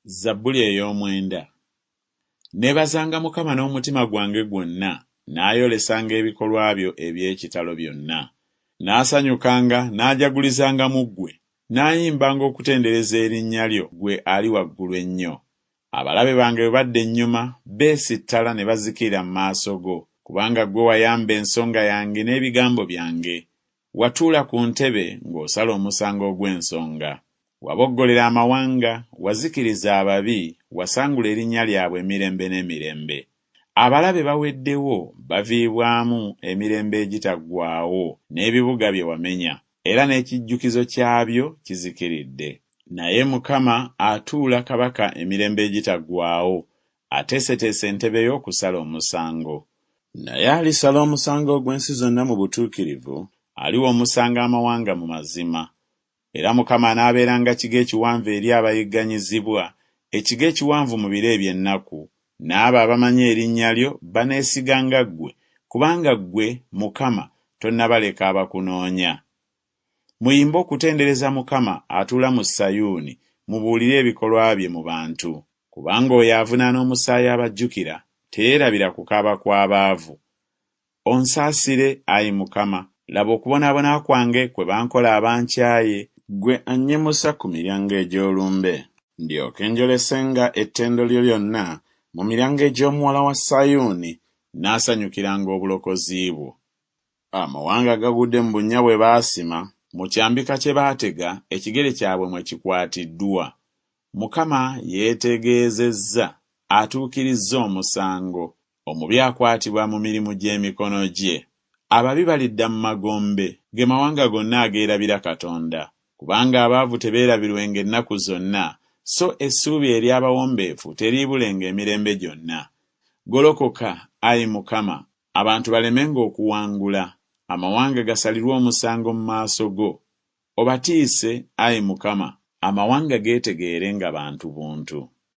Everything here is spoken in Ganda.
Zabbuli ey'omwenda. Nneebazanga Mukama n'omutima gwange gwonna, nnaayolesanga ebikolwa byo eby'ekitalo byonna. Nnaasanyukanga, nnaajagulizanga mu ggwe, nnaayimbanga okutendereza erinnya lyo ggwe Ali Waggulu Ennyo. Abalabe bange bwe badda ennyuma, beesittala ne bazikirira mu maaso go, kubanga ggwe wayamba ensonga yange n'ebigambo byange. Watuula ku ntebe ng'osala omusango ogw'ensonga. Waboggolera amawanga, wazikiriza ababi, wasangula erinnya lyabwe emirembe n'emirembe. Abalabe baweddewo, baviibwamu emirembe egitaggwaawo, n'ebibuga bye wamenya, era n'ekijjukizo kyabyo kizikiridde. Naye Mukama atuula kabaka emirembe egitaggwaawo, ateeseteese entebe ye okusala omusango. Naye alisala omusango ogw'ensi zonna mu butuukirivu, aliwa omusango amawanga mu mazima. Era Mukama anaabeeranga kigo ekiwanvu eri abayigganyizibwa, ekigo ekiwanvu mu biro eby'ennaku, n'abo abamanyi erinnya lyo baneesiganga ggwe, kubanga ggwe, Mukama, tonnabaleka abakunoonya. Muyimbe okutendereza Mukama atuula mu Sayuuni, mubuulire ebikolwa bye mu bantu. Kubanga oyo avunaana omusaayi abajjukira, teyeerabira kukaaba kw'abaavu. Onsaasire, ayi Mukama, laba okubonaabona kwange kwe bankola abankyaye, ggwe annyimusa ku miryango egy'olumbe, ndyoke njolesenga ettendo lyo lyonna mu miryango egy'omuwala wa Sayuuni, nnaasanyukiranga obulokozi bwo. Amawanga gagudde mu bunnya bwe baasima, mu kyambika kye baatega, ekigere kyabwe mwe kikwatiddwa. Mukama yeetegeezezza, atuukirizza omusango, omubi akwatibwa mu mirimu gy'emikono gye. Ababi balidda mu magombe, ge mawanga gonna ageerabira Katonda. Kubanga abaavu tebeerabirwenga ennaku zonna, so essuubi ery'abawombeefu teriibulenga emirembe gyonna. Golokoka, ayi Mukama, abantu balemenga okuwangula, amawanga gasalirwe omusango mu maaso go. Obatiise, ayi Mukama, amawanga geetegeere nga bantu buntu.